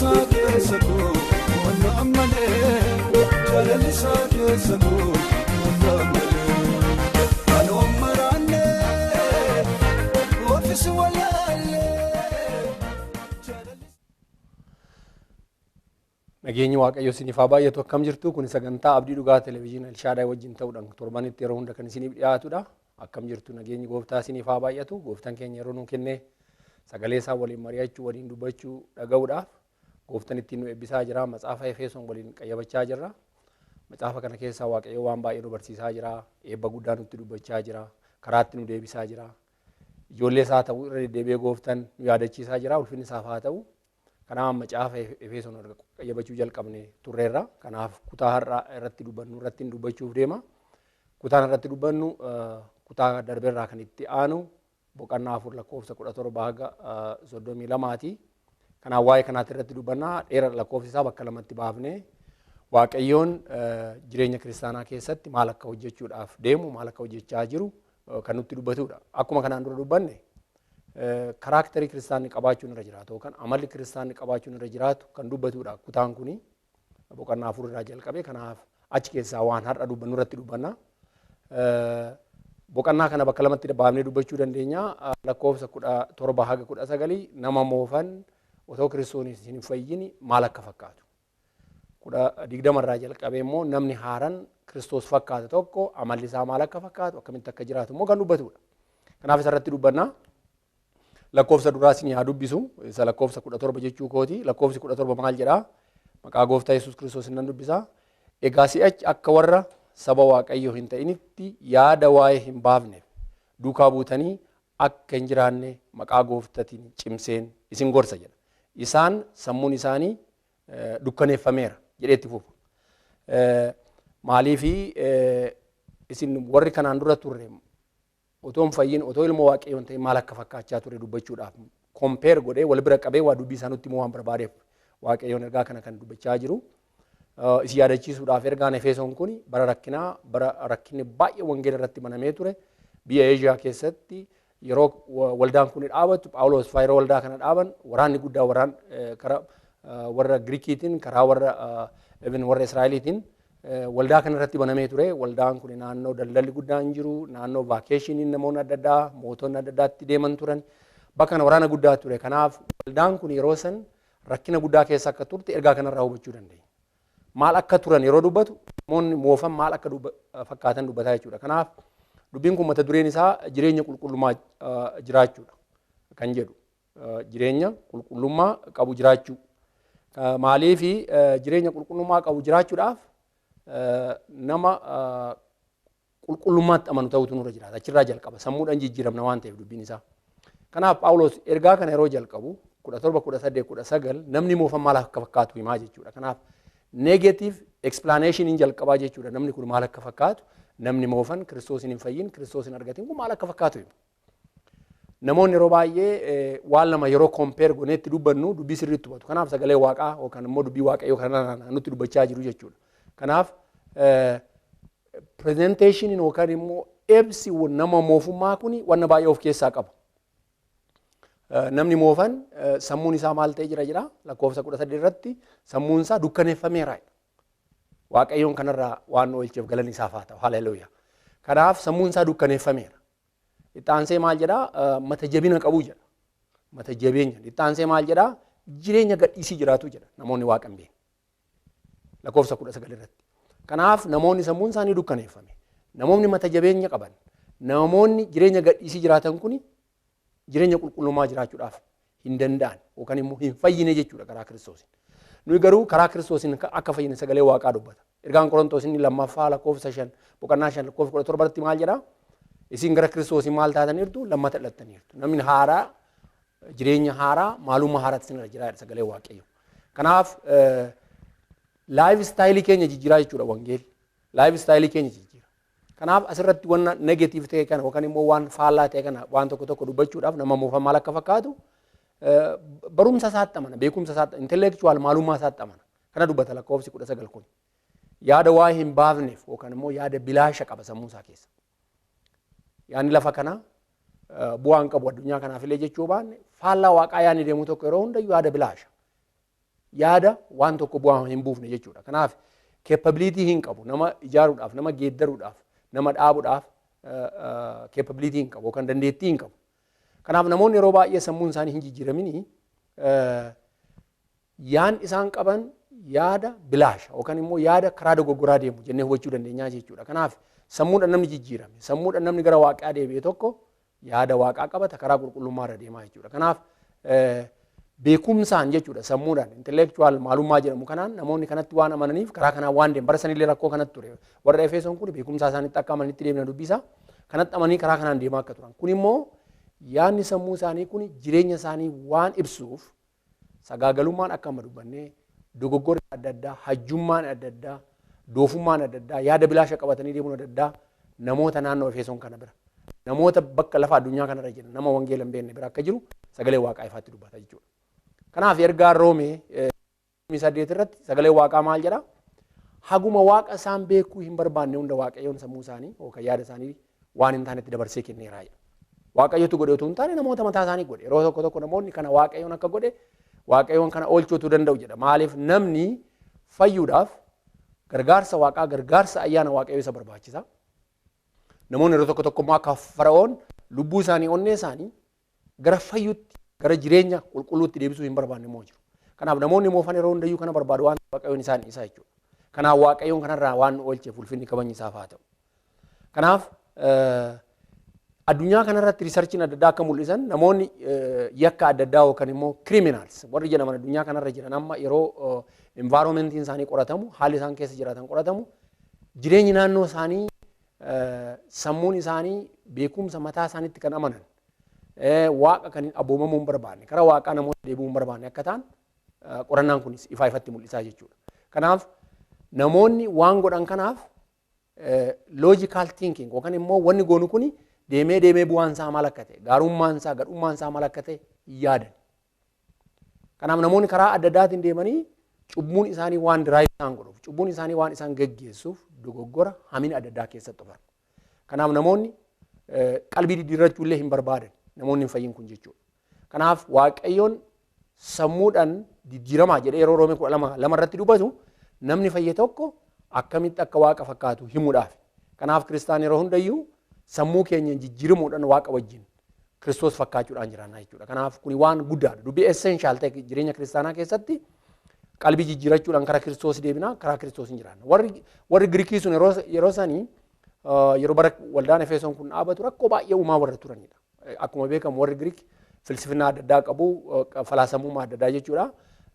Jaalalli keessa koo wanna malee jaalalli keessa koo wanna malee anoo maraanee ofiisi walaalee. Nageenyi Waaqayyo isiniif haa baay'atu. Akkam jirtu? Kun sagantaa Abdii Dhugaa Televezyiinii Elshaadaay wajjin ta'uudhaan torbanitti yeroo hunda kan isiniif dhiyaatudha. Akkam jirtu? Nageenyi gooftaa isiniif haa baay'atu. Gooftaan keenya yeroo nuu kennee sagalee isaa waliin mari'achuu, waliin dubbachuu, dhaga'uudhaaf gooftaan ittiin nu eebbisaa jira. Matsaafa Efesoon waliin qayyabachaa jirra. Matsaafa kana keessaa Waaqayyo waan baay'ee nu barsiisaa jira. Eebba guddaa nutti dubbachaa jira. Karaatti nu deebisaa jira. Ijoollee isaa ta'uu irra deddeebi'ee gooftaan nu yaadachiisaa jira. Ulfinni isaaf haa ta'u. Kanaaf macaafa Efesoon qayyabachuu jalqabne turreerra. Kanaaf kutaa har'aa irratti dubbannu irratti dubbachuuf deema. Kutaan irratti dubbannu kutaa darbeerraa kan itti aanu boqonnaa 4 lakkoofsa 17 haga 32ti. Kanaaf waa'ee kanaatti irratti dubbannaa. Dheeraa lakkoofsi isaa bakka lamatti baafnee Waaqayyoon jireenya kiristaanaa keessatti maal akka hojjechuudhaaf deemu, maal akka hojjechaa jiru kan nutti dubbatudha. Akkuma kanaan dura dubbanne karaakterii kiristaanni qabaachuun irra jiraatu yookaan amalli kiristaanni qabaachuun irra jiraatu kan dubbatudha. Kutaan kuni boqonnaa 4 irraa jalqabe. Kanaaf achi keessaa waan har'a dubbannu irratti dubbanna. Boqonnaa kana bakka lamatti baafnee dubbachuu dandeenya. Lakkoofsa 17 haga 19 nama moofan otoo Kiristoos hin fayyini maal akka fakkaatu. 20 irraa jalqabee immoo namni haaraan Kiristoos fakkaatu tokko amalli isaa maal akka fakkaatu, akkamitti akka jiraatu immoo kan dubbatudha. Kanaaf isarratti dubbanna. Lakkoofsa duraa isin haa dubbisu. Isa lakkoofsa 17 jechuu kooti. Lakkoofsi 17 maal jedhaa? Maqaa gooftaa Yesuus Kiristoos nan dubbisa. Egaa si'achi akka warra saba Waaqayyoo hin ta'initti yaada waa'ee hin baafneef duukaa buutanii akka hin jiraanne maqaa gooftaatiin cimseen isin gorsa jedha. Isaan sammuun isaanii dukkaneeffameera jedhee itti fufa. Maaliifi isin warri kanaan dura turre otoo hin fayyin, otoo ilma Waaqayyoo hin ta'in maal akka fakkaachaa ture dubbachuudhaaf kompeer godhee wal bira qabee waa dubbii isaa nutti himuu waan barbaadeef Waaqayyoon ergaa kana kan dubbachaa jiru. Isin yaadachiisuudhaaf ergaan Efesoon kun bara rakkinaa, bara rakkinni baay'ee wangeela irratti banamee ture. Biyya Eeshiyaa keessatti yeroo waldaan kun dhaabattu, Phaawulos fa'aa yeroo waldaa kana dhaaban waraanni guddaa waraan karaa warra Giriikiitiin, karaa warra even warra Israa'eliitiin waldaa kana irratti banamee ture. Waldaan kun naannoo daldalli guddaan jiru, naannoo vaakeeshiniin namoonni adda addaa, mootonni adda addaatti deeman turan. Bakka kana waraana guddaa ture. Kanaaf waldaan kun yeroo san rakkina guddaa keessa akka turte ergaa kanarraa hubachuu dandeenya. Maal akka turan yeroo dubbatu namoonni moofan maal akka fakkaatan dubbataa jechuudha. Kanaaf dubbiin kun mata dureen isaa jireenya qulqullummaa jiraachuudha kan jedhu. Jireenya qulqullummaa qabu jiraachuu. Maaliifi jireenya qulqullummaa qabu jiraachuudhaaf nama qulqullummaatti amanu ta'utu nurra jiraata. Achirraa jalqaba. Sammuudhaan jijjiiramna waan ta'eef dubbiin isaa. Kanaaf Phaawulos ergaa kana yeroo jalqabu 17, 18, 19 namni moofan maal akka fakkaatu himaa jechuudha. Kanaaf negative explanation hin jalqabaa jechuudha. Namni kun maal akka fakkaatu, namni moofan Kiristoos hin fayyin, Kiristoos hin argatin kun maal akka fakkaatu hima. Namoonni yeroo baay'ee waan lama yeroo compare goneetti dubbannu dubbii sirriitti hubatu. Kanaaf sagalee Waaqaa yookaan immoo dubbii Waaqayyoo kana nutti dubbachaa jiru jechuudha. Kanaaf presentation yookaan immoo ibsi nama moofummaa kun wanna baay'ee of keessaa qaba. Namni moofan sammuun isaa maal ta'ee jira jedha lakkoofsa 18 irratti sammuun isaa dukkaneeffameera. Waaqayyoon kanarraa waan nu oolcheef galanni isaaf haa ta'u. Haleluuyaa. Kanaaf sammuun isaa dukkaneeffameera. Itti maal jedhaa? Mata jabina qabu jedha. Mata jabeenya. Itti maal jedhaa? Jireenya gadhiisii jiraatu jedha namoonni Waaqa hin beekne. Lakkoofsa 19 irratti. Kanaaf namoonni sammuun isaanii dukkaneeffame, namoonni mata jabeenya qaban, namoonni jireenya gadhiisii jiraatan kuni jireenya qulqullummaa jiraachuudhaaf hin danda'an yookaan immoo hin fayyine jechuudha karaa Kiristoosiin. Nuyi garuu karaa Kiristoosiin akka fayyine sagalee Waaqaa dubbata. Ergaan Qorontoos inni lammaffaa lakkoofsa 5 boqonnaa 5 lakkoofsa 17 irratti maal jedhaa? Isin gara Kiristoosiin maal taataniirtu? Lammata dhalattaniirtu. Namni haaraa jireenya haaraa maalummaa haaraatti isin irra jira sagalee Waaqayyo. Kanaaf laayif istaayilii keenya jijjiiraa jechuudha wangeelli. Laayif istaayilii keenya jijjiira. Kanaaf asirratti wanna negatiiv ta'e kana yookaan immoo waan faallaa ta'e kana waan tokko tokko dubbachuudhaaf nama moofan maal akka fakkaatu barumsa isaatti amana, beekumsa isaatti, intellectual maalummaa isaatti amana. Kana dubbata lakkoofsi 19 kun. Yaada waa hin baafneef yookaan immoo yaada bilaasha qaba sammuu isaa keessa. Yaadni lafa kanaa bu'aa hin qabu addunyaa kanaaf illee jechuu baanne faallaa Waaqaa yaadni deemu tokko yeroo hundayyuu yaada bilaasha. Yaada waan tokko bu'aa hin buufne jechuudha. Kanaaf capability hin qabu. Nama ijaaruudhaaf, nama geeddaruudhaaf, nama dhaabuudhaaf capability hin qabu yookaan dandeettii hin qabu. Kanaaf namoonni yeroo baay'ee sammuun isaanii hin jijjiiraminii yaan isaan qaban yaada bilaasha yookaan immoo yaada karaa dogoggoraa deemu jennee hubachuu dandeenya jechuudha. Kanaaf sammuudhaan namni jijjiirame, sammuudhaan namni gara waaqaa deebi'e tokko yaada waaqaa qabata, karaa qulqullummaa irra deemaa jechuudha. Kanaaf beekumsaan jechuudha, sammuudhaan intellectual maalummaa jedhamu kanaan namoonni kanatti waan amananiif karaa kanaan waan deemu. Bara sanillee rakkoo kanatti ture. Warra Efesoon kun beekumsaa isaanitti akka amananitti deemna dubbisa. Kanatti amanii karaa kanaan deemaa akka turan. Kun immoo yaadni sammuu isaanii kun jireenya isaanii waan ibsuuf sagaagalummaan akka amma dubbannee, dogoggorri adda addaa, hajjummaan adda addaa, doofummaan adda addaa, yaada bilaasha qabatanii deemuun adda addaa namoota naannoo Efesoon kana bira, namoota bakka lafa addunyaa kanarra jiran, nama wangeela hin beekne bira akka jiru sagalee waaqaa ifaatti dubbata jechuudha. Kanaaf ergaa Roomee 8 irratti sagalee waaqaa maal jedha? Haguma waaqa isaan beekuu hin barbaanne hunda waaqayyoon sammuu isaanii yookaan yaada isaanii waan hin taanetti dabarsee kenneera jedha. Waaqayyotu godhe otoo hin taane namoota mataa isaanii godhe. Yeroo tokko tokko namoonni kana waaqayyoon akka godhe, waaqayyoon kana oolchuutu danda'u jedha. Maaliif namni fayyuudhaaf gargaarsa waaqaa, gargaarsa ayyaana waaqayyoo isa barbaachisa. Namoonni yeroo tokko tokko immoo akka Fara'oon lubbuu isaanii, onnee isaanii gara fayyuutti, gara jireenya qulqulluutti deebisuu hin barbaanne immoo jiru. Kanaaf namoonni moofan yeroo hundayyuu kana barbaadu waan waaqayyoon isaan dhiisaa jechuudha. Kanaaf waaqayyoon kanarraa waan nu oolcheef ulfinni kabajni isaaf haa ta'u. Kanaaf addunyaa kanarratti researchiin adda addaa akka mul'isan, namoonni yakka adda addaa yookaan immoo criminals warri jedhaman addunyaa kanarra jiran amma yeroo environmentiin isaanii qoratamu, haalli isaan keessa jiraatan qoratamu, jireenyi naannoo isaanii, sammuun isaanii beekumsa mataa isaaniitti kan amanan, waaqa kan abboomamuu hin barbaanne, karaa waaqaa namoota deebi'uu hin barbaanne akka ta'an qorannaan kunis ifaa ifatti mul'isaa jechuudha. Kanaaf namoonni waan godhan kanaaf logical thinking yookaan immoo wanni goonu kuni deemee deemee bu'aan isaa maal akka ta'e, gaarummaan isaa, gadhummaan isaa maal akka ta'e hin yaadan. Kanaaf namoonni karaa adda addaatiin deemanii cubbuun isaanii waan drive isaan godhuuf, cubbuun isaanii waan isaan geggeessuuf dogoggora hamina adda addaa keessatti of argu. Kanaaf namoonni qalbii diddiirrachuu illee hin barbaadan, namoonni hin fayyin kun jechuudha. Kanaaf waaqayyoon sammuudhaan diddiiramaa jedhee yeroo Roomee 12:2 irratti dubbatu namni fayye tokko akkamitti akka waaqa fakkaatu himuudhaaf. Kanaaf kiristaan yeroo hundayyuu sammuu keenya jijjiiramuudhaan waaqa wajjin Kiristoos fakkaachuudhaan jiraanna jechuudha. Kanaaf kuni waan guddaadha. Dubbii essential ta'e jireenya kiristaanaa keessatti qalbii jijjiirachuudhaan karaa Kiristoos deebina, karaa Kiristoos hin jiraanna. Warri Giriikii sun yeroo sanii, yeroo bara waldaan Efesoon kun dhaabatu, rakkoo baay'ee uumaa warra turanidha. Akkuma beekamu warri Giriik filsifinaa adda addaa qabu, falaasamummaa adda addaa jechuudha.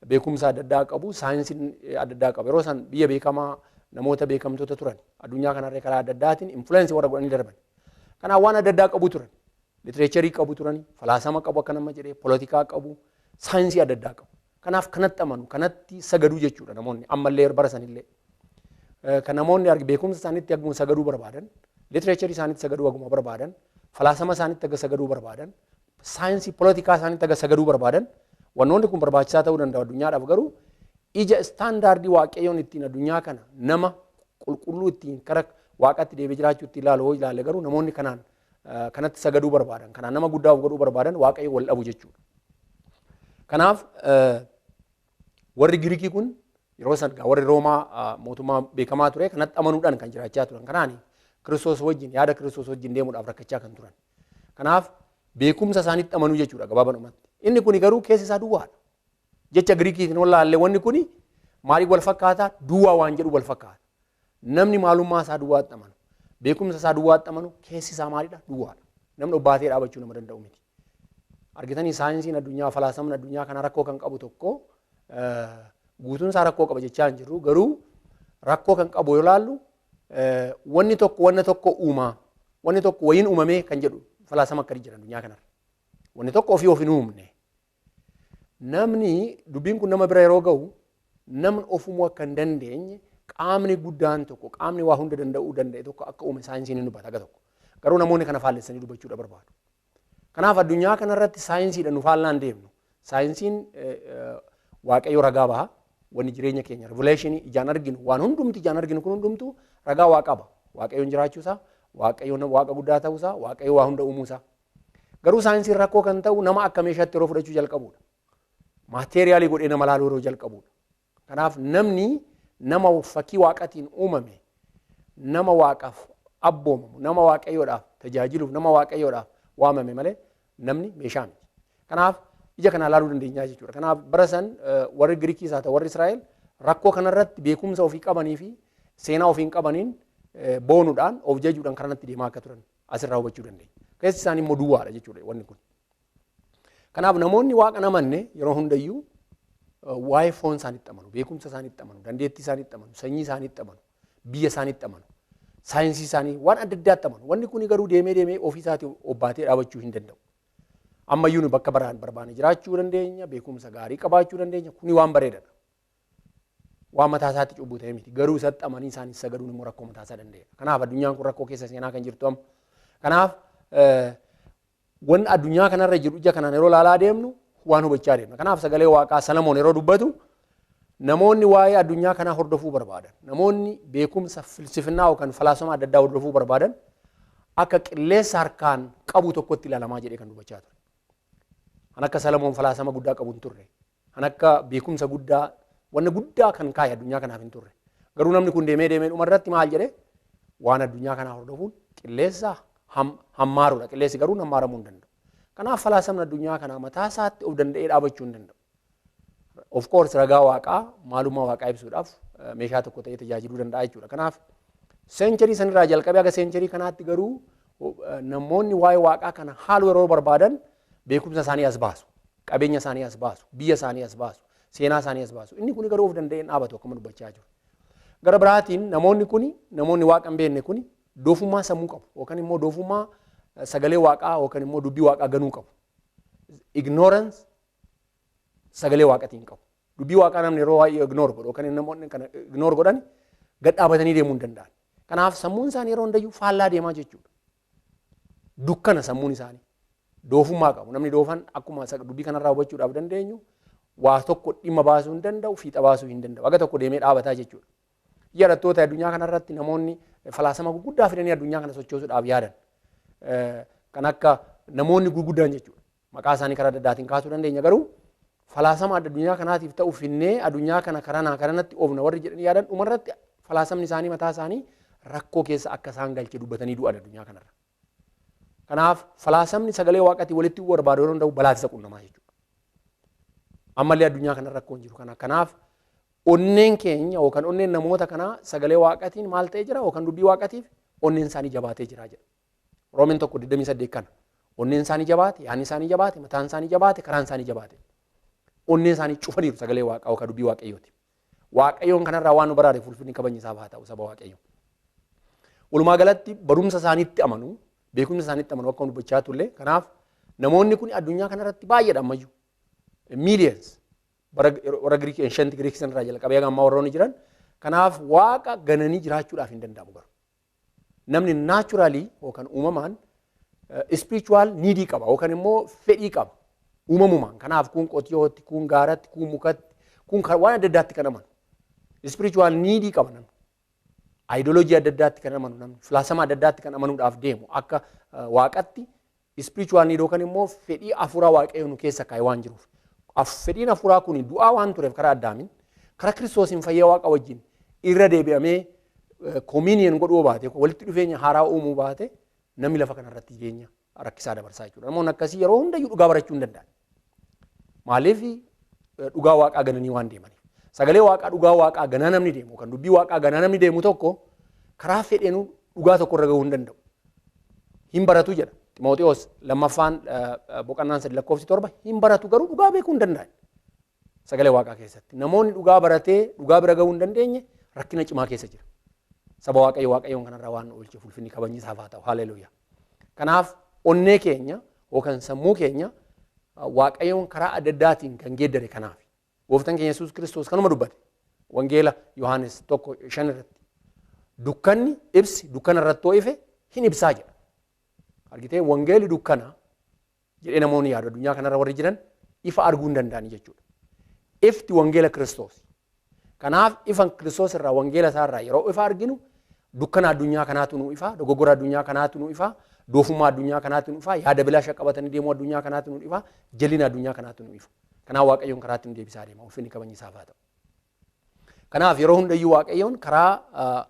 Beekumsa adda addaa qabu, saayinsii adda addaa qabu. Yeroo san biyya beekamaa, namoota beekamtoota turan. Addunyaa kanarra karaa adda addaatiin influence warra godhanii darban. Kanaaf waan adda addaa qabu turan. Literature qabu turan, falaasama qabu akka nama jedhee, polotikaa qabu, saayinsii adda addaa qabu. Kanaaf kanatti amanu, kanatti sagaduu jechuudha namoonni ammallee bara sanillee. Kan namoonni beekumsa isaaniitti akkuma sagaduu barbaadan, literature isaaniitti sagaduu akkuma barbaadan, falaasama isaaniitti akka sagaduu barbaadan, saayinsii polotikaa isaaniitti akka sagaduu barbaadan, wannoonni kun barbaachisaa ta'uu danda'u addunyaadhaaf, garuu ija standard waaqayyoon ittiin addunyaa kana nama qulqulluu ittiin kara waaqatti deebi'ee jiraachuu ittiin ilaalu yoo ilaalle, garuu namoonni kanaan kanatti sagaduu barbaadan, kanaan nama guddaa of godhuu barbaadan, waaqayyo wal dhabu jechuudha. Kanaaf warri Giriikii kun yeroo san, warri Roomaa mootummaa beekamaa ture kanatti amanuudhaan kan jiraachaa turan. Kanaan Kiristoos wajjin, yaada Kiristoos wajjin deemuudhaaf rakkachaa kan turan. Kanaaf beekumsa isaaniitti amanuu jechuudha gabaabumatti. Inni kuni garuu keessi isaa duwwaadha. Jecha Giriikiitiin wallaallee wanni kuni maaliif wal fakkaataa? Duwwaa waan jedhu wal fakkaata. Namni maalummaa isaa duwwaatti amanu, beekumsa isaa duwwaatti amanu, keessi isaa maalidha? Duwwaadha. Namni obbaatee dhaabachuu nama danda'u miti. Argitanii, saayinsiin addunyaa, falaasamni addunyaa kana rakkoo kan qabu tokko, guutuun isaa rakkoo qaba jechaa hin jirru, garuu rakkoo kan qabu yoo ilaallu, wanni tokko wanna tokko uumaa, wanni tokko wayiin uumamee kan jedhu falaasama akkasii jira addunyaa kanarra. Wanni tokko ofii of hin uumne. Namni dubbiin kun nama bira yeroo ga'u, namni ofumuu akka hin dandeenye, qaamni guddaan tokko, qaamni waa hunda danda'uu danda'e tokko akka uume saayinsiin hin dubbata aga tokko. Garuu namoonni kana faallessanii dubbachuudha barbaadu. Kanaaf addunyaa kanarratti saayinsiidha nu faallaan deemnu. Saayinsiin waaqayyo ragaa baha. Wanni jireenya keenya revelation ijaan arginu, waan hundumti ijaan arginu kun hundumtu ragaa waa qaba. Waaqayyoon jiraachuusaa, waaqayyoon waaqa guddaa ta'uusaa, waaqayyo waa hunda uumuusaa. Garuu saayinsiin rakkoo kan ta'u nama akka meeshaatti yeroo fudhachuu jalqabudha. Material godhee nama laaluu yeroo jalqabudha. Kanaaf namni nama fakkii waaqatiin uumame, nama waaqaaf abboomamu, nama waaqayyoodhaaf tajaajiluuf, nama waaqayyoodhaaf waamame malee namni meeshaa miti. Kanaaf ija kana ilaaluu dandeenya jechuudha. Kanaaf bara san warri Giriikiis haa ta'u warri Israa'el rakkoo kanarratti beekumsa ofii qabanii fi seenaa ofii qabaniin boonuudhaan of jajuudhaan karaa natti deemaa akka turan asirraa hubachuu dandeenya. Keessi isaanii immoo duwwaadha jechuudha wanni kun. Kanaaf namoonni waaqa namanne yeroo hundayyuu waa'ee foon isaaniitti amanu, beekumsa isaaniitti amanu, dandeettii isaaniitti amanu, sanyii isaaniitti amanu, biyya isaaniitti amanu, saayinsii isaanii waan adda addaatti amanu. Wanni kun garuu deemee deemee ofii isaatii obbaatee dhaabachuu hin danda'u. Ammayyuu nu bakka baraan barbaanne jiraachuu dandeenya, beekumsa gaarii qabaachuu dandeenya, kuni waan bareedaadha. Waan mataa isaatti cubbuu ta'e miti. Garuu isatti amanii isaanii sagaduun immoo rakkoo mataa isaa danda'eera. Kanaaf addunyaan kun rakkoo keessa seenaa kan jirtu amma. Kanaaf wanni addunyaa kanarra jiru ija kanaan yeroo ilaalaa deemnu waan hubachaa deemna. Kanaaf sagalee waaqaa Salamoon yeroo dubbatu namoonni waa'ee addunyaa kanaa hordofuu barbaadan, namoonni beekumsa filsifinnaa yookaan falaasama adda addaa hordofuu barbaadan akka qilleensa harkaan qabu tokkotti ilaalamaa jedhee kan dubbachaa ture. Kan akka Salamoon falaasama guddaa qabu hin turre. Kan akka beekumsa guddaa wanni guddaa kan kaa'e addunyaa kanaaf hin turre. Garuu namni kun deemee deemee dhumarratti maal jedhee waan addunyaa kanaa hordofuun qilleensa hammaaruudha. Qilleensi garuu hammaaramuu hin danda'u. Kanaaf falaasamni addunyaa kanaa mataa isaatti of danda'ee dhaabachuu hin danda'u. Of course ragaa waaqaa maalummaa waaqaa ibsuudhaaf meeshaa tokko ta'ee tajaajiluu danda'a jechuudha. Kanaaf seencharii sanirraa jalqabee haga seencharii kanaatti garuu namoonni waa'ee waaqaa kana haaluu yeroo barbaadan beekumsa isaanii as baasu, qabeenya isaanii as baasu, biyya isaanii as baasu, seenaa isaanii as baasu. Inni kun garuu of danda'ee hin dhaabatu akkuma dubbachaa jiru. Gara biraatiin namoonni kuni namoonni waaqa hin beekne kuni doofummaa sammuu qabu yookaan immoo doofummaa sagalee waaqaa yookaan immoo dubbii waaqaa ganuu qabu. Ignorance sagalee waaqatiin qabu. Dubbii waaqaa namni yeroo baay'ee ignore godhu yookaan namoonni kana ignore godhan gad dhaabatanii deemuu hin danda'an. Kanaaf sammuun isaanii yeroo hundayyuu faallaa deemaa jechuudha. Dukkana sammuun isaanii. Doofummaa qabu. Namni doofan akkuma dubbii kanarraa hubachuudhaaf dandeenyu waa tokko dhimma baasuu hin danda'u, fiixa baasuu hin danda'u. Haga tokko deemee dhaabataa jechuudha. Yadattoota addunyaa kanarratti namoonni falaasama gurguddaa fidanii addunyaa kana sochoosuudhaaf yaadan. Kan akka namoonni gurguddaan jechuudha. Maqaa isaanii karaa adda addaatiin kaasuu dandeenya garuu falaasama addunyaa kanaatiif ta'u finnee addunyaa kana karanaa karanatti oofna warri jedhanii yaadan dhumarratti falaasamni isaanii mataa isaanii rakkoo keessa akka isaan galche dubbatanii du'an addunyaa kanarra. Kanaaf falaasamni sagalee waaqatii walitti barbaadu yeroo danda'u balaatisa qunnamaa jechuudha. Ammallee addunyaa kanarra rakkoon jiru kana. Kanaaf onneen keenya yookaan onneen namoota kanaa sagalee waaqatiin maal ta'ee jira yookaan dubbii waaqatiif onneen isaanii jabaatee jira jedha. Roomeen 1:28 kana. Onneen isaanii jabaate, yaadni isaanii jabaate, mataan isaanii jabaate, karaan isaanii jabaate. Onneen isaanii cufaniiru sagalee waaqaa yookaan dubbii waaqayyooti. Waaqayyoon kanarraa waan nu baraareef ulfinni kabajni isaaf haa ta'u saba waaqayyoo. Walumaa galatti barumsa isaaniitti amanu, beekumsa isaaniitti amanu akka dubbachaa turre. Kanaaf namoonni kun addunyaa kanarratti baay'eedha ammayyuu. Millions warra Giriik ancient Greek sanarraa jalqabee haga ammaa warroonni jiran. Kanaaf waaqa gananii jiraachuudhaaf hin danda'amu garuu. Namni naturally yookaan uumamaan spiritual needii qaba yookaan immoo fedhii qaba uumamumaan. Kanaaf kun qotiyootti, kun gaaratti, kun mukatti, kun waan adda addaatti kan amanu. Spiritual needii qaba namni. Ideoloojii adda addaatti kan amanu namni. Falaasama adda addaatti kan amanuudhaaf deemu akka waaqatti spiritual need yookaan immoo fedhii afuuraa waaqayyoon nu keessa kaa'e waan jiruuf. Fedhiin afuuraa kun du'aa waan tureef karaa Addaamiin karaa Kiristoosiin fayyaa waaqa wajjin irra deebi'amee communion godhuu baate walitti dhufeenya haaraa uumuu baate namni lafa kanarratti jireenya rakkisaa dabarsaa jechuudha. Namoonni akkasii yeroo hundayyuu dhugaa barachuu hin danda'an. Maaliif dhugaa waaqaa gananii waan deemaniif. Sagalee waaqaa dhugaa waaqaa ganaa namni deemu kan dubbii waaqaa ganaa namni deemu tokko karaa fedheenuu dhugaa tokko irra gahuu hin danda'u. Hin baratu jedha. Ximooxiyoos lammaffaan boqonnaan 3 lakkoofsi 7 hin baratu garuu dhugaa beekuu hin danda'an. Sagalee waaqaa keessatti namoonni dhugaa baratee dhugaa bira gahuu hin dandeenye rakkina cimaa keessa jira. Saba waaqayyo waaqayyoon kanarraa waan nu oolcheef ulfinni kabajni isaaf haa ta'u. Haleluuyaa. Kanaaf onnee keenya yookaan sammuu keenya waaqayyoon karaa adda addaatiin kan geeddare kanaaf. Gooftaan keenya Yesuus Kiristoos kanuma dubbate. Wangeela Yohaannis 1:5 irratti. Dukkanni ibsi dukkana irratti yoo ife hin ibsaa jedha. Argitee wangeelli dukkana jedhee namoonni yaadu addunyaa kanarra warri jiran ifa arguu hin danda'ani jechuudha. Ifti wangeela Kiristoos. Kanaaf ifan Kiristoos irraa wangeela isaarraa yeroo ifa arginu dukkana addunyaa kanaatu nu ifa, dogoggora addunyaa kanaatu nu ifa, doofummaa addunyaa kanaatu nu ifa, yaada bilaasha qabatanii deemuu addunyaa kanaatu nu ifa, jalina addunyaa kanaatu nu ifa. Kanaaf waaqayyoon karaatti nu deebisaa deema. Ulfinni kabajni isaaf haa ta'u. Kanaaf yeroo hundayyuu Waaqayyoon karaa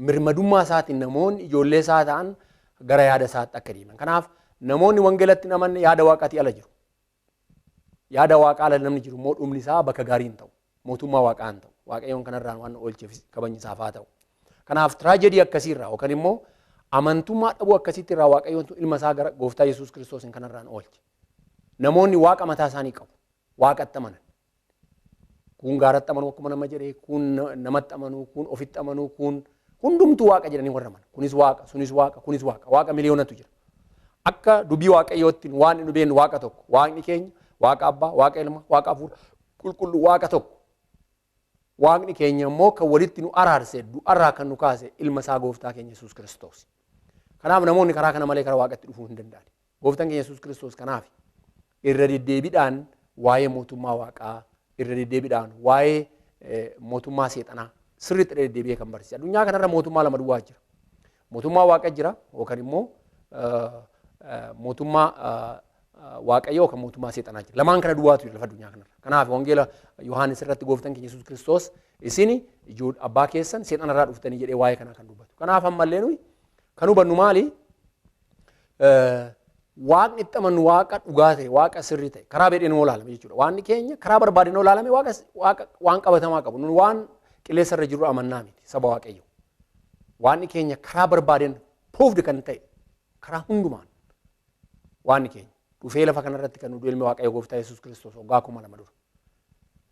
mirmadummaa isaatiin namoonni ijoollee isaa ta'an gara yaada isaatti akka deeman. Kanaaf namoonni wangeelatti hin amanne yaada waaqaatii ala jiru. Yaada waaqaa ala namni jiru immoo dhumni isaa bakka gaarii hin ta'u. Mootummaa waaqaa hin ta'u. Waaqayyoon kanarraan waan oolcheef kabajni isaaf haa ta'u. Kanaaf tiraajedii akkasiirraa yookaan immoo amantummaa dhabuu akkasitti irraa Waaqayyoon ilma isaa gara gooftaa Yesuus Kiristoosiin kanarraan oolche. Namoonni waaqa mataa isaanii qabu. Waaqatti amanan. Kun gaaratti amanu akkuma nama jedhee, kun namatti amanu, kun ofitti amanu, kun hundumtuu waaqa jedhanii warra amanan. Kunis waaqa, sunis waaqa, kunis waaqa. Waaqa miliyoonatu jira. Akka dubbii Waaqayyootti waan nu beeknu waaqa tokko. Waaqni keenya waaqa abbaa, waaqa ilma, waaqa hafuura qulqulluu waaqa tokko. Waaqni keenya immoo kan walitti nu araarse, du'arraa kan nu kaase ilma isaa gooftaa keenya Yesuus Kiristoos. Kanaaf namoonni karaa kana malee karaa waaqatti dhufuu hin danda'an. Gooftaan keenya Yesuus Kiristoos kanaaf irra deddeebiidhaan waa'ee mootummaa waaqaa, irra deddeebiidhaan waa'ee mootummaa seexanaa sirriitti irra deddeebi'ee kan barsiise. Addunyaa kanarra mootummaa lama duwwaa jira. Mootummaa waaqa jira yookaan immoo mootummaa waaqayyoo yookaan mootummaa seexanaa jira. Lamaan kana duwwaatu jira lafa addunyaa kanarra. Kanaaf wangeela Yohaannis irratti gooftaan keenya Yesuus Kiristoos isin ijoollee abbaa keessan seexanarraa dhuftanii jedhee waa'ee kanaa kan dubbatu. Kanaaf ammallee nuyi kan hubannu maali? Waaqni itti amannu waaqa dhugaa ta'e, waaqa sirrii ta'e, karaa fedheen olaalame jechuudha. Waaqni keenya karaa barbaadeen olaalame waaqa waan qabatamaa qabu. Nun waan qilleensa irra jiru amannaa miti saba Waaqayyo. Waaqni keenya karaa barbaadeen proved kan ta'e karaa hundumaan waaqni keenya dhufee lafa kanarratti kan nu ilmi Waaqayyo gooftaa Yesuus Kiristoos waggaa 2000 dura.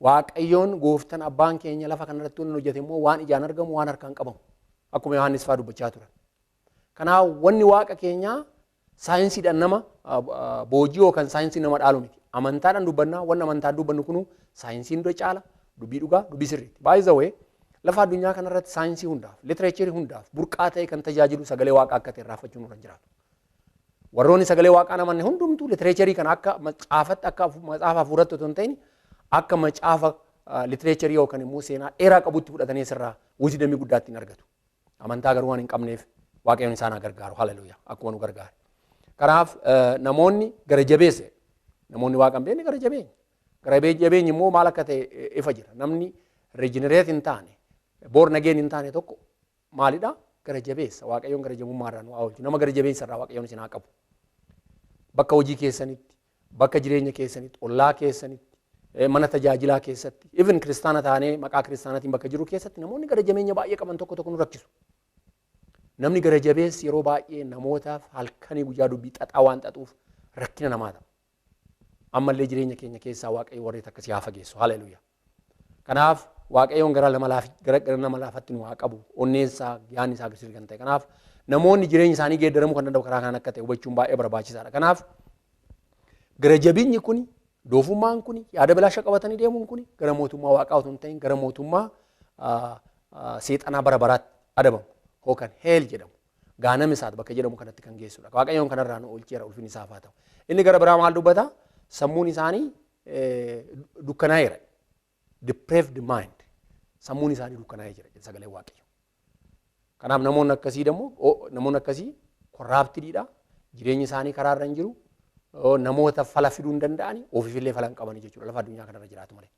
Waaqayyoon gooftaan abbaan keenya lafa kanarratti waan hojjete immoo waan ijaan argamu waan harkaan qabamu akkuma Yohaannis fa'aa dubbachaa turan. Kanaaf wanni waaqa keenyaa saayinsiidhaan nama boojii yookaan saayinsii nama dhaalu miti. Amantaadhaan dubbannaa wanni amantaan dubbannu kunu saayinsiin dura caala dubbii dhugaa dubbii sirriiti. By the way lafa addunyaa kanarratti saayinsii hundaaf litireecharii hundaaf burqaa ta'e kan tajaajilu sagalee waaqaa akka ta'e irraanfachuun nurra hin jiraatu. Warroonni sagalee waaqaa namanne hundumtuu litireecharii kana akka macaafatti akka macaafa hafuuratti otoo hin ta'in akka macaafa litireecharii yookaan immoo seenaa dheeraa qabutti fudhatanii sirraa wisdom guddaa ittiin argatu. Amantaa garuu waan hin qabneef Waaqayyoon isaan haa gargaaru. Haleluuyaa. Akkuma nu gargaare. Kanaaf namoonni gara jabeesse namoonni waaqa hin beekne gara jabeenya. Gara jabeenyi immoo maal akka ta'e ifa jira. Namni regenerate hin taane born again hin taane tokko maalidha? Gara jabeessa. Waaqayyoon gara jabummaa irraa nu haa oolchu. Nama gara jabeessa irraa Waaqayyoon isin haa qabu. Bakka hojii keessanitti, bakka jireenya keessanitti, ollaa keessanitti, mana tajaajilaa keessatti, even kiristaana taanee maqaa kiristaanaatiin bakka jiru keessatti namoonni gara jabeenya baay'ee qaban tokko tokko nu rakkisu. Namni gara jabeessi yeroo baay'ee namootaaf halkanii guyyaa dubbii xaxaa waan xaxuuf rakkina namaa ta'a. Ammallee jireenya keenya keessaa Waaqayyo warreet akkasii haa fageessu. Haleluuyaa. Kanaaf Waaqayyoon gara nama laafatti nu haa qabu. Onneensaa yaadni isaa sirrii kan ta'e. Kanaaf namoonni jireenya isaanii geeddaramuu kan danda'u karaa kanaan akka ta'e hubachuun baay'ee barbaachisaadha. Kanaaf gara jabinyi kuni, doofummaan kuni, yaada bilaasha qabatanii deemuun kuni gara mootummaa waaqaa otoo hin ta'in gara mootummaa seexanaa bara baraatti adabamu. Yookaan heel jedhamu gaanam isaati bakka jedhamu kanatti kan geessudha. Waaqayyoon kanarraa nu oolcheera ulfinni isaaf haa ta'u. Inni gara biraa maal dubbata? Sammuun isaanii dukkanaa'eera. Depraved mind. Sammuun isaanii dukkanaa'ee jira sagalee Waaqayyo. Kanaaf namoonni akkasii immoo namoonni akkasii corruptedidha. Jireenyi isaanii karaarra hin jiru. Namoota fala fiduu hin danda'ani ofiifillee fala hin qabani jechuudha lafa addunyaa kanarra jiraatu malee.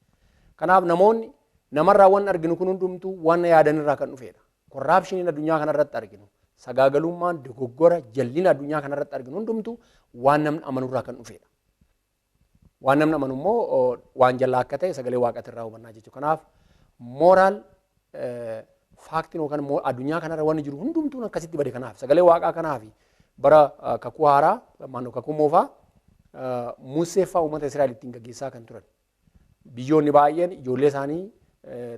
Kanaaf namoonni namarraa waan arginu kun hundumtuu waan yaadanirraa kan dhufedha. Corruptioniin addunyaa kanarratti arginu, sagaagalummaan, dogoggora, jallina addunyaa kanarratti arginu hundumtuu waan namni amanurraa kan dhufedha. Waan namni amanu immoo waan jallaa akka ta'e sagalee waaqatirraa hubannaa jechuudha. Kanaaf moral factiin yookaan addunyaa kanarra wanni jiru hundumtuun akkasitti bade. Kanaaf sagalee waaqaa kanaaf bara kakuu haaraa maannoo kakuu moofaa Musee fa'aa uummata Israa'el ittiin gaggeessaa kan turan. Biyyoonni baay'een ijoollee isaanii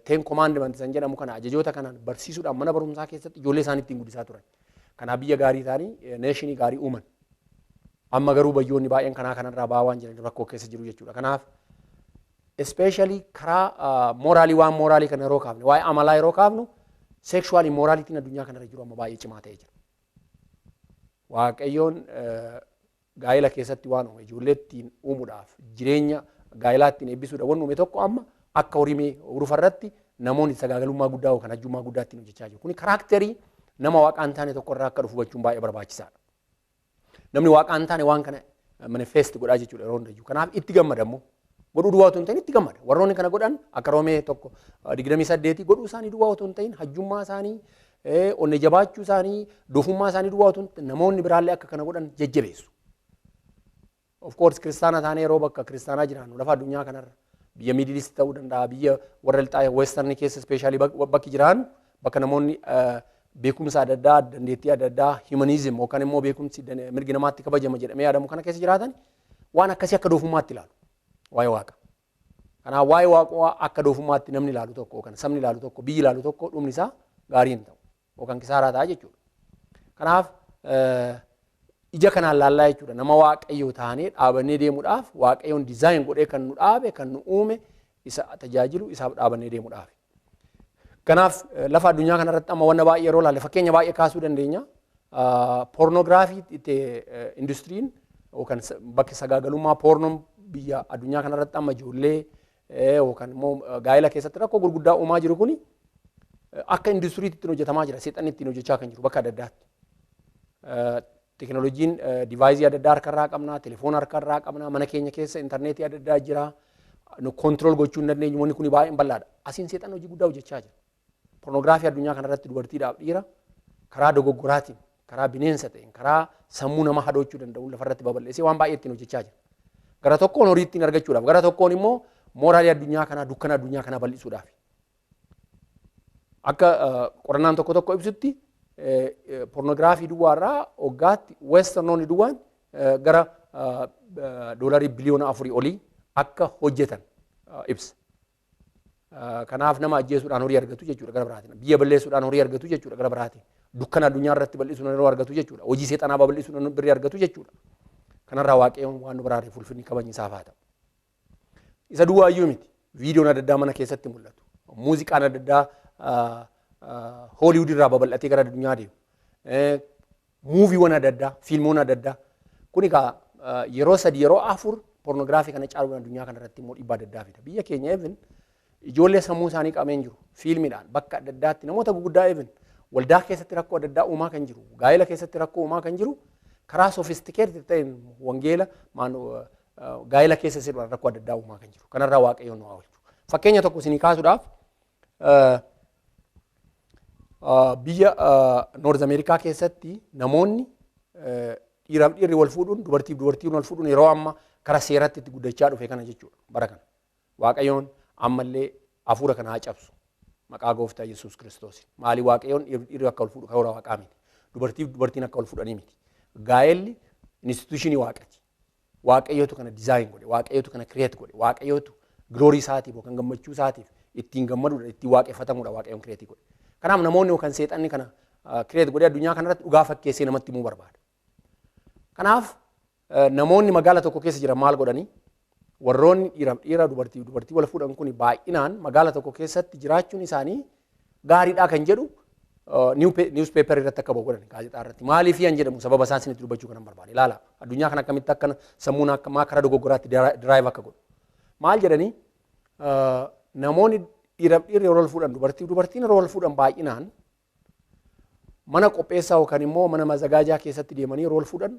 ten commandments san jedhamu kana ajajoota kanaan barsiisuudhaan mana barumsaa keessatti ijoollee isaanii ittiin guddisaa turan. Kanaaf biyya gaarii ta'anii nationii gaarii uuman. Amma garuu biyyoonni baay'een kanaa kanarraa ba'aa waan jiran rakkoo keessa jiru jechuudha. Kanaaf especially karaa moraalii waan moraalii kana yeroo kaafne waa'ee amalaa yeroo kaafnu sexual immoralityn addunyaa kanarra jiru amma baay'ee cimaa ta'ee jira. Waaqayyoon gaa'ela keessatti waan uume ijoollee ittiin uumuudhaaf jireenya gaa'elaa ittiin eebbisuudhaaf waan uume tokko amma akka horii urufa irratti namoonni sagaagalummaa guddaa yookaan hajjummaa guddaa ittiin hojjechaa jiru. Kuni characterii nama waaqaan taane tokko irraa akka dhufu hubachuun baay'ee barbaachisaadha. Namni waaqaan taane waan kana manifest godhaa jechuudha yeroo hundayyuu. Kanaaf itti gammadamu. Godhuu duwwaa otoo hin ta'in itti gammada. Warroonni kana godhan akka Roomee 1:28 godhuu isaanii duwwaa otoo hin ta'in hajjummaa isaanii, onne jabaachuu isaanii, doofummaa isaanii duwwaa otoo hin ta'in namoonni biraallee akka kana godhan jajjabeessu. Of course kiristaana taanee yeroo bakka kiristaanaa jiraannu lafa addunyaa kanarra biyya Middle East ta'uu danda'a, biyya warra lixaa Western keessa especially bakki jiraannu bakka namoonni beekumsa adda addaa, dandeettii adda addaa, humanism yookaan immoo beekumsi mirgi namaatti kabajama jedhamee yaadamu kana keessa jiraatan waan akkasii akka doofummaatti ilaalu waa'ee waaqa. Kanaaf waa'ee waaqaa akka doofummaatti namni ilaalu tokko yookaan sabni ilaalu tokko biyyi ilaalu tokko dhumni isaa gaarii hin ta'u yookaan kisaaraa ta'a jechuudha. Kanaaf ija kanaan laallaa jechuudha. Nama waaqayyoo taanee dhaabannee deemuudhaaf waaqayyoon design godhee kan nu dhaabe kan nu uume isa tajaajilu isaaf dhaabannee deemuudhaaf. Kanaaf lafa addunyaa kanarratti amma wanna baay'ee yeroo laalle fakkeenya baay'ee kaasuu dandeenya. Pornography itti industiriin yookaan bakki sagaagalummaa pornoon biyya addunyaa kanarratti amma ijoollee yookaan immoo gaa'ela keessatti rakkoo gurguddaa uumaa jiru kuni akka industiriitti ittiin hojjetamaa jira. Seexanni ittiin hojjechaa kan jiru bakka adda addaatti. Teknooloojiin device adda addaa harkarraa qabna, telefoona harkarraa qabna, mana keenya keessa intarneetii adda addaa jira. Nu control gochuu hin dandeenyu, wanni kun baay'een bal'aadha. Asiin seexanni hojii guddaa hojjechaa jira. Pornography addunyaa kanarratti dubartiidhaaf dhiira karaa dogoggoraatiin, karaa bineensa ta'een, karaa sammuu nama hadoochuu danda'uun lafarratti babal'isee waan baay'ee ittiin hojjechaa jira. Gara tokkoon horii ittiin argachuudhaaf, gara tokkoon immoo mooraalii addunyaa kanaa, dukkana addunyaa kanaa bal'isuudhaaf. Akka qorannaan tokko tokko ibsutti pornography duwwaarraa waggaatti westernoonni duwwaan gara $4 biliyoona olii akka hojjetan ibsa. Kanaaf nama ajjeesuudhaan horii argatu jechuudha gara biraatiin. Biyya balleessuudhaan horii argatu jechuudha gara biraatiin. Dukkana addunyaa irratti bal'isuudhaan yeroo argatu jechuudha. Hojii seexanaa babal'isuudhaan birrii argatu jechuudha. Kanarraa waaqayyoon waan nu baraareef ulfinni kabajni isaaf haa ta'u. Isa duwwaayyuu miti. Viidiyoon adda addaa mana keessatti mul'atu. Muuziqaan adda addaa Hooliwud irraa babal'atee gara addunyaa deemu. Muuviiwwan adda addaa, fiilmoon adda addaa. Kun egaa yeroo 3 yeroo 4 pornography kana caaluun addunyaa kanarratti immoo dhiibbaa adda addaa fida. Biyya keenya even ijoollee sammuu isaanii qabeen jiru. Fiilmiidhaan bakka adda addaatti namoota guguddaa even waldaa keessatti rakkoo adda addaa uumaa kan jiru, gaa'ela keessatti rakkoo uumaa kan jiru, karaa sophisticated ta'een wangeela gaa'ela keessa sirban rakkoo adda addaa uumaa kan jiru. Kanarraa waaqayyoon nu haa oolchu. Fakkeenya tokko isinii kaasuudhaaf biyya North America keessatti namoonni dhiiraaf dhiirri wal fuudhuun, dubartiif dubartiin wal fuudhuun yeroo amma karaa seeratti itti guddachaa dhufe kana jechuudha bara kana. Waaqayyoon ammallee hafuura kana haa cabsu. Maqaa gooftaa Yesuus Kiristoos. Maali waaqayyoon dhiirri akka wal fuudhu karoora waaqaa miti. Dubartiif dubartiin akka wal fuudhanii miti. Gaa'elli institution waaqati. Waaqayyootu kana design godhe, waaqayyootu kana create godhe, waaqayyootu glory isaatiif yookaan gammachuu isaatiif ittiin gammaduudha, ittiin waaqeffatamuudha waaqayyoon create godhe. Kanaaf namoonni yookaan seexanni kana create godhee addunyaa kanarratti dhugaa fakkeessee namatti himuu barbaada. Kanaaf namoonni magaala tokko keessa jiran maal godhanii? Warroonni dhiiraaf dhiira dubartiif dubartii wal fuudhan kun baay'inaan magaala tokko keessatti jiraachuun isaanii gaariidha kan jedhu newspaper irratti akka bahu godhan gaazexaa irratti. Maaliif yan jedhamu sababa isaan isinitti dubbachuu kanan barbaade. Ilaala addunyaa kana akkamitti akkana sammuun akka maa karaa dogoggoraatti drive akka godhu. Maal jedhanii namoonni dhiiraaf dhiirri yeroo wal fuudhan dubartiif dubartiin yeroo wal fuudhan baay'inaan mana qopheessaa yookaan immoo mana mazagaajaa keessatti deemanii yeroo wal fuudhan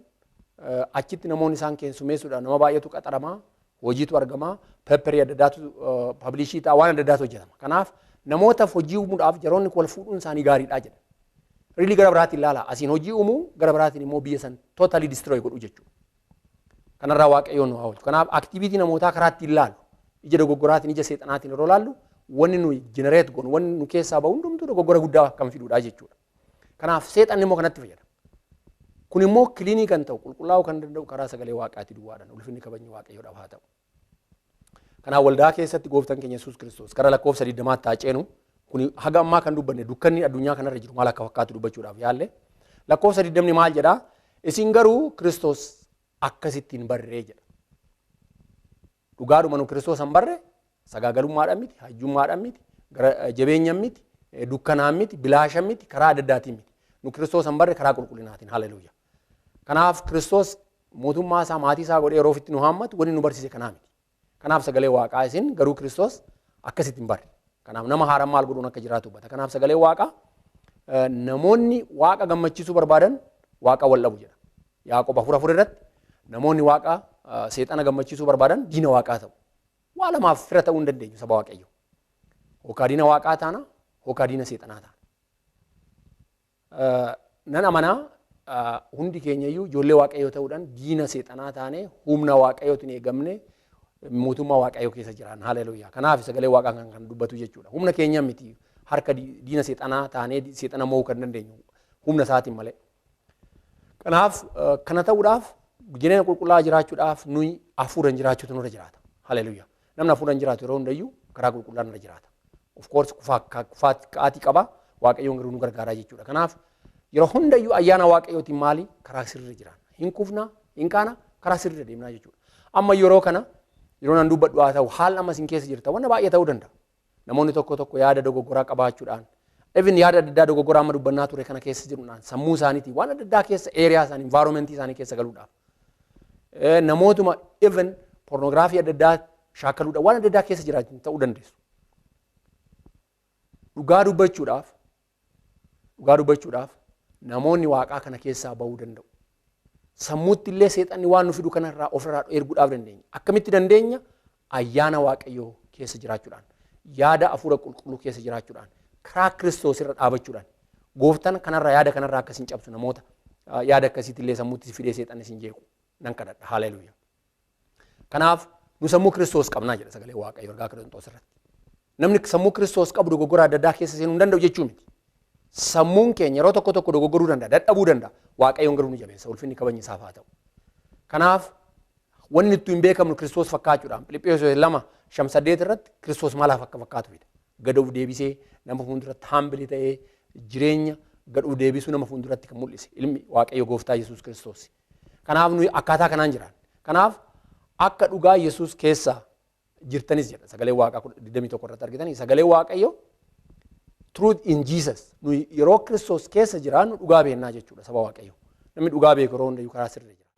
achitti namoonni isaan keessummeessuudhaan nama baay'eetu qaxaramaa, hojiitu argamaa, paper adda addaatu publish ta'a, waan adda addaatu hojjetama. Kanaaf namootaaf hojii uumuudhaaf yeroonni wal fuudhuun isaanii gaariidha jedha. Really gara biraatiin ilaala. Asiin hojii uumuu gara biraatiin immoo biyya san totally destroy godhu jechuudha. Kanarraa waaqayyoon nu haa oolchu. Kanaaf activity namootaa karaa ittiin ilaalu ija dogoggoraatiin ija seexanaatiin yeroo ilaallu wanni nu generate goonu wanni nu keessaa bahu hundumtuu dogoggora guddaa kan fiduudha jechuudha. Kanaaf seexanni immoo kanatti fayyada. Kun immoo clean kan ta'u qulqullaa'uu kan danda'u karaa sagalee waaqaatii duwwaadhaan ulfinni kabajni waaqayyoodhaaf haa ta'u. Kanaaf waldaa keessatti gooftaan keenya Yesuus Kiristoos karaa lakkoofsa 20 haa ceenu. Kun haga ammaa kan dubbanne dukkanni addunyaa kanarra jiru maal akka fakkaatu dubbachuudhaaf yaalle. Lakkoofsa 20 maal jedhaa? Isin garuu Kiristoos akkasitti hin barree jedha. Dhugaadhuma nu Kiristoos hin barre sagaagalummaadhaan miti, hajjummaadhaan miti, jabeenyaan miti, dukkanaan miti, bilaashaan miti, karaa adda addaatiin miti. Nu Kiristoos hin barre karaa qulqullinaatiin. Haleluuyaa. Kanaaf Kiristoos mootummaa isaa maatii isaa godhee yeroo ofitti nu haammatu wanni nu barsiise kanaa miti. Kanaaf sagalee waaqaa isin garuu Kiristoos akkasitti hin barre. Kanaaf nama haaraan maal godhuun akka jiraatu hubata. Kanaaf sagalee waaqaa namoonni waaqa gammachiisuu barbaadan waaqa wal dhabu jedha. Yaaqoob 4:4 irratti namoonni waaqa seexana gammachiisuu barbaadan diina waaqaa ta'u. Waa lamaaf fira ta'uu hin dandeenyu saba Waaqayyo. Yookaan diina Waaqaa taana, yookaan diina seexanaa taana. Nan amanaa hundi keenya iyyuu ijoollee Waaqayyoo ta'uudhaan diina seexanaa taanee humna Waaqayyootiin eegamne mootummaa Waaqayyoo keessa jiraan. Haleluuyaa. Kanaaf sagalee Waaqaa kan dubbatu jechuudha. Humna keenya miti harka diina seexanaa taanee seexana mo'uu kan dandeenyu humna isaatiin malee. Kanaaf kana ta'uudhaaf jireenya qulqullaa'aa jiraachuudhaaf nuyi hafuuraan jiraachuutu nurra jiraata. Haleluuyaa. Namni hafuuraan jiraatu yeroo hundayyuu karaa qulqullaa'aa nurra jiraata. Of course kufaatii qaba. Waaqayyoon garuu nu gargaaraa jechuudha. Kanaaf yeroo hundayyuu ayyaana Waaqayyootiin maali karaa sirrii jiraan. Hin kufna, hin kaana, karaa sirrii deemnaa jechuudha. Amma yeroo kana yeroo nan dubbadhu haa ta'u haala amma isin keessa jirta wanna baay'ee ta'uu danda'a. Namoonni tokko tokko yaada dogoggoraa qabaachuudhaan even yaada adda addaa dogoggoraa amma dubbannaa ture kana keessa jiruudhaan sammuu isaaniitiin waan adda addaa keessa area isaanii environmentii isaanii keessa galuudhaaf. Namootuma even pornoogiraafii adda addaa shaakaluudhaan waan adda addaa keessa jiraatan ta'uu dandeessu. Dhugaa dubbachuudhaaf namoonni Waaqaa kana keessaa ba'uu danda'u. Sammuutti illee seexanni waan nu fidu kanarraa ofirraa erguudhaaf dandeenya. Akkamitti dandeenya? Ayyaana Waaqayyoo keessa jiraachuudhaan, yaada hafuura qulqulluu keessa jiraachuudhaan, karaa Kiristoos irra dhaabachuudhaan, gooftaan kanarraa yaada kanarraa akkasiin cabsu namoota yaada akkasiitti illee sammuutti fidee seexanni sin jeequ nan kadhadha. Haleluuyaa. Kanaaf nu sammuu Kiristoos qabnaa jedha sagalee Waaqayyoo ergaa Kiristoos irratti. Namni sammuu Kiristoos qabu dogoggora adda addaa keessa seenuu hin danda'u jechuu miti. Sammuun keenya yeroo tokko tokko dogoggoruu danda'a, dadhabuu danda'a. Waaqayyoon garuu nu jabeessa, ulfinni kabajni isaaf haa ta'u. Kanaaf wanni ittiin hin beekamnu Kiristoos fakkaachuudhaan Filiphiyuus 2:5-8 irratti Kiristoos maalaaf akka fakkaatu fida. Gad of deebisee nama fuulduratti humble ta'ee jireenya gad of deebisuu nama fuulduratti kan mul'ise ilmi Waaqayyo gooftaa Yesuus Kiristoos. Kanaaf nuyi akkaataa kanaan jiraan. Kanaaf akka dhugaa Yesuus keessa jirtanis jedha sagalee Waaqaa 21 irratti argitanii sagalee Waaqayyo truth in Jesus nuyi yeroo Kiristoos keessa jiraannu dhugaa beennaa jechuudha saba Waaqayyo. Namni dhugaa beeku yeroo hundayyuu karaa sirrii jira.